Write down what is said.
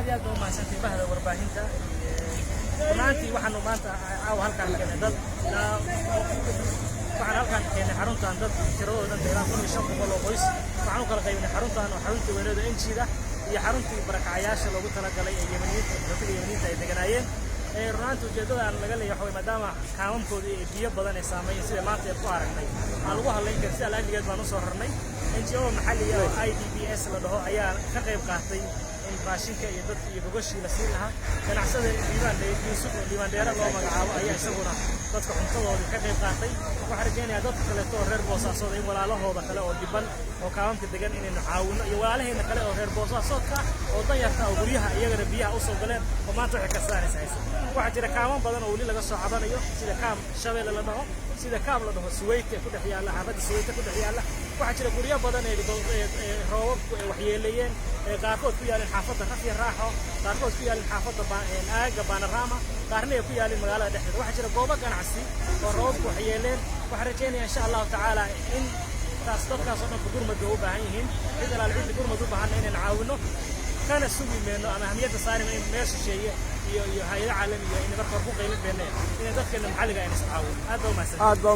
Aad iyo aad baa u mahadsantay bahda warbaahinta. Runaantii waxaanu maanta caawa halkaan keenay dad ilaa, waxaan halkaan keenay xaruntan dad tiradooda dhan ilaa 1500 oo qoys. Waxaan u kala qaybinay xaruntan oo xaruntii weyneeda NGO-da iyo xaruntii barakacayaasha loogu talagalay ee Yemeniyiinta, qaxootiga Yemeniyiinta ay deganaayeen. Runaantii ujeeddada aan laga leeyahay waxa waye, maadaama kaamamkoodii ee biyo badan ay saameeyeen, sida maanta ee ku aragnay aan lagu hadlayn karin, sida laajligeed baan usoo rarnay. NGO maxalliga oo IDBS la dhaho ayaa ka qayb qaatay in raashinka iyo dadka iyo gogoshii la siin lahaa. Ganacsada Liibaan Yuusuf oo Liibaan Dheere loo magacaabo ayaa isaguna dadka cuntadoodii ka qayb qaatay. Waxaan rajaynayaa dadka kaleeto oo reer Boosaasood in walaalahooda kale oo dhiban oo kaamamka degan inaynu caawino, iyo walaalaheena kale oo reer Boosaasoodka oo danyarta oo guryaha iyagana biyaha usoo galeen oo maanta waxay kastaanaysa haysa. Waxaa jira kaaman badan oo weli laga soo cabanayo, sida kaam Shabeelle la dhaho, sida kaam la dhaho Suweyte ku dhex yaalla, xaafadda Suweyte ku dhex yaalla. Waxaa jira guryo badan ee roobabku ay waxyeeleeyeen, ee qaarkood ku yaalin xaafadda Rafiya Raaxo, qaarkood ku yaalin xaafadda aaga Baanaraama, qaarna ay ku yaalin magaalada dhexdeeda. Waxaa jira goobo ganacsi oo roobabku waxyeeleen. Waxaan rajaynayaa, insha Allahu tacaala, in taas dadkaas oo dhan gurmad bay u baahan yihiin. Cid alaal cidda gurmad u baahanna inaan caawino, kana sugi mayno ama ahamiyadda saari mayno in meel shisheeye iyo hay'ado caalamiya inay marka hore ku qaylin beenneen, inay dadkeena maxalliga ayna is caawino. Aad baa u mahadsan. Aad baa.